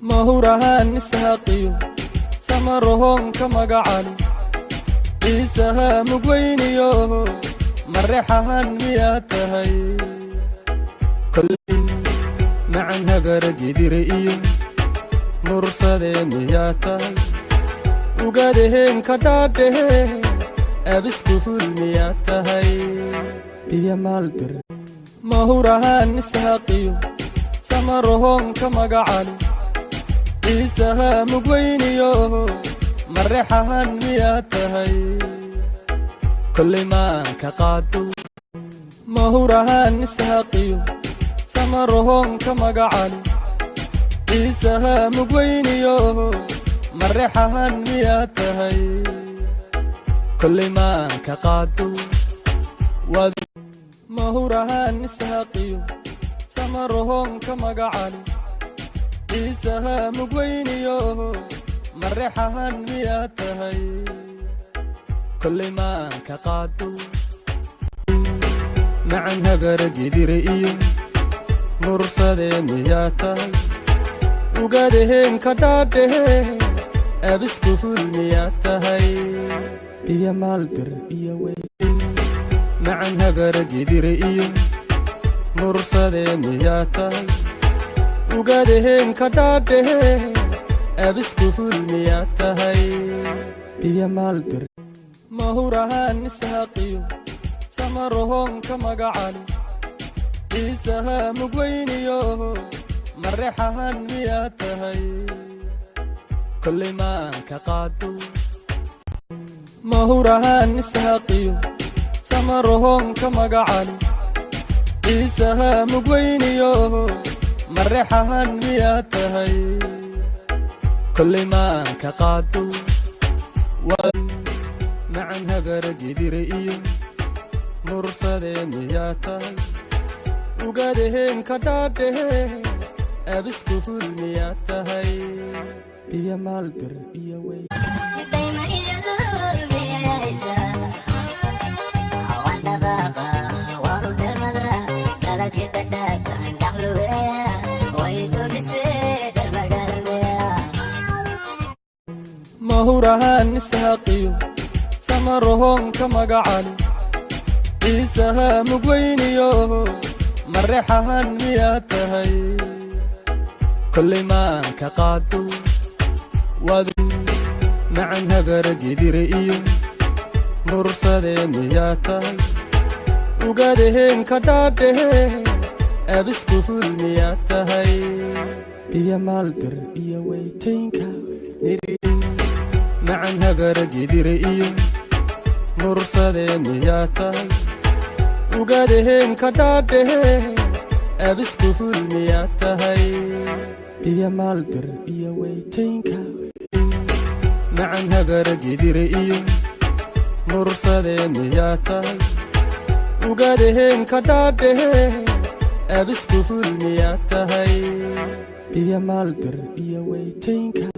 Mahurahaan Ishaaqiyo Samarohonka magacali, Ciisaha mugweyniyo Mareexahan miyaa tahay? Macan Habara Gidire iyo Mursadee miyaa tahay? Ugaadaheenka dhaadhehe, Abiskuhul miyaa tahay? Biyo maaldir. Mahurahaan Ishaaqiyo Samarohonka magacali, Ciisaha mugweyniyo Mareexahan miyaa tahay? Kolley maanka qaado. Mahurahaan Ishaaqiyo Samarohonka magacali, Ciisaha mugweyniyo Mareexahan miyaa tahay? Kolley maanka qaado. Mahurahaan Ishaaqiyo Samarohonka magacali, Ciisaha mugweyniyo Mareexahan miyaa tahay? Kolley maanka qaado. Macan Habara Gidire iyo Mursadee miyaa tahay? Ugaadaheenka dhaadhehe, Abiskuhul miyaa tahay? Biyo maaldir iyo wey. Macan Habara Gidire iyo Mursadee miyaa tahay? Ugaadaheenka dhaadhehe, Abiskuhul miyaa tahay? Biyo maaldir. Mahurahaan Ishaaqiyo Samarohonka magacali, Ciisaha mugweyniyo Mareexahan miyaa tahay? Kolley maanka qaado. Mahurahaan Ishaaqiyo Samarohonka magacali, Ciisaha mugweyniyo Mareexahan miyaa tahay? Kolley maanka qaado. Macan Habara Gidire iyo Mursadee miyaa tahay? Ugaadaheenka dhaadhehe, Abiskuhul miyaa tahay? Biyo maaldir iyo wey. Dayma iyo luul miyaysa waan dhaqaaqa, waanu dhalmada dalagii dhadhaabka dhaqlugeeya way dubisee dhalmagalmeya. Mahurahaan Ishaaqiyo Samarohonka magacali, Ciisaha mugweyniyo Mareexahan miyaa tahay? Kolley maanka qaado. Macan Habara Gidire iyo Mursadee miyaa tahay? Ugaadaheenka dhaadhehe, Abiskuhul miyaa tahay? Biyo maaldir iyo weytaynka. Macan Habara Gidire iyo Mursadee miyaa tahay? Ugaadaheenka dhaadhehe, Abiskuhul miyaa tahay? Biyo maaldir iyo weytaynka. Macan Habara Gidire iyo Mursadee miyaa tahay? Ugaadaheenka dhaadhehe, Abiskuhul miyaa tahay? Biyo maaldir iyo weytaynka.